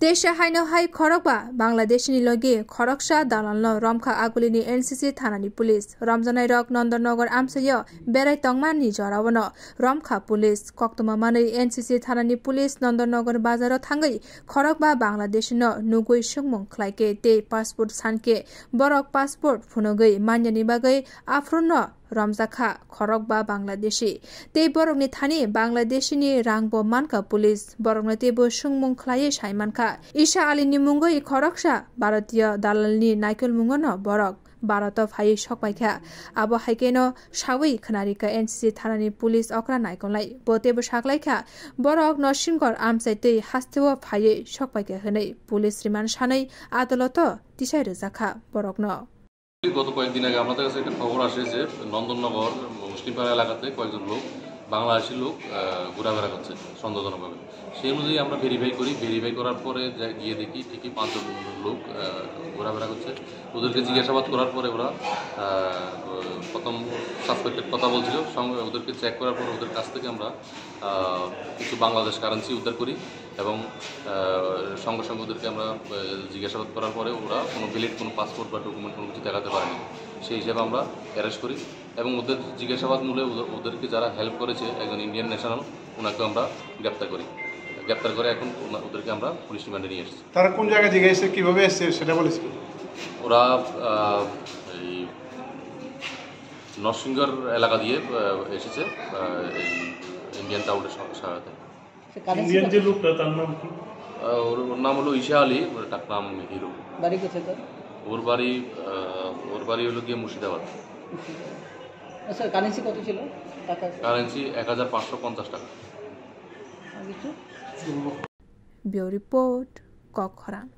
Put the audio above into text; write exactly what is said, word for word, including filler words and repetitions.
Teisa haino hai khorokba Bangladeshini logi khoroksa dalalno romkha Agulini N C C thanani police. Romjanairok Nondonnagar amchaio berai tongmani joraono romkha police. Koktwma manwi N C C thanani police Nondonnagar bazaro thangwi khorokba Bangladeshino nugwi swngmung khlaikhe tei passport sankhe borok passport phunugwi manyani bagwi aphruno romjakha khorokba Bangladeshi. Tei borokni thani Bangladeshini rangbo mankha police. Borokno teibo swngmung khlaiwi saimankha. Isha Alini mungwi khoroksa Bharatiya dalalni naikolmungono borok Bharoto phaiwi sokpaikha. Abo haikheno sawi khwnarikha N C C thanani police okra naikolnai. Bo teibo saklaikha, borok Nosingor amchai tei hasteo phaiwi sokpaikha hwnwi police remand sanwi adoloto tisai rwjakha borokno. গত কয়েকদিন আগে আমাদের কাছে একটা খবর আসে যে নন্দননগর মুসলিমপাড়া এলাকাতে কয়েকজন লোক, বাংলাদেশি লোক, আহ, ঘোরাফেরা করছে সন্দেহজনকভাবে। সেই অনুযায়ী আমরা ভেরিফাই করি। ভেরিফাই করার পরে যা গিয়ে দেখি ঠিকই পাঁচজন লোক, আহ, ঘোরাফেরা করছে। ওদেরকে জিজ্ঞাসাবাদ করার পরে ওরা, আহ, প্রথম সাসপেক্টের কথা বলছিল, সঙ্গে ওদেরকে চেক করার পরে ওদের কাছ থেকে আমরা, আহ, কিছু বাংলাদেশ কারেন্সি উদ্ধার করি এবং, আহ, সঙ্গে সঙ্গে ওদেরকে আমরা, আহ, জিজ্ঞাসাবাদ করার পরে ওরা কোনো ভ্যালিড কোনো পাসপোর্ট বা ডকুমেন্ট কোনো কিছু দেখাতে পারেনি। সেই হিসাবে আমরা অ্যারেস্ট করি এবং ওদের জিজ্ঞাসাবাদ মূলে ওদের, ওদেরকে যারা হেল্প করেছে, একজন ইন্ডিয়ান ন্যাশনাল, ওনাকে আমরা গ্রেপ্তার করি। গ্রেপ্তার করে এখন ওনা-, ওদেরকে আমরা পুলিশ রিমান্ডে নিয়ে এসেছি। তারা কোন জায়গায় থেকে এসে কিভাবে এসছে সেটা বলেছিল? ওরা, আহ, এই নরসিংগড় এলাকা দিয়ে, আহ, এসেছে, আহ, এই ইন্ডিয়ান টাউনের সা-, সহায়তায়। আচ্ছা, কারেন্সি ইন্ডিয়ান কত? যে লোকটা, তার নাম কি? আহ, ওর, ওর নাম হলো ঈশা আলী, ওর ডাক নাম হিরো। বাড়ি কোথায় তার? ওর বাড়ি, আহ, ওর বাড়ি হলো গিয়ে মুর্শিদাবাদ। আচ্ছা, কারেন্সি কত ছিল? টাকা? কারেন্সি এক হাজার পাঁচশো পঞ্চাশ টাকা। আর কিছু? Bureau Report, Kokkhorang.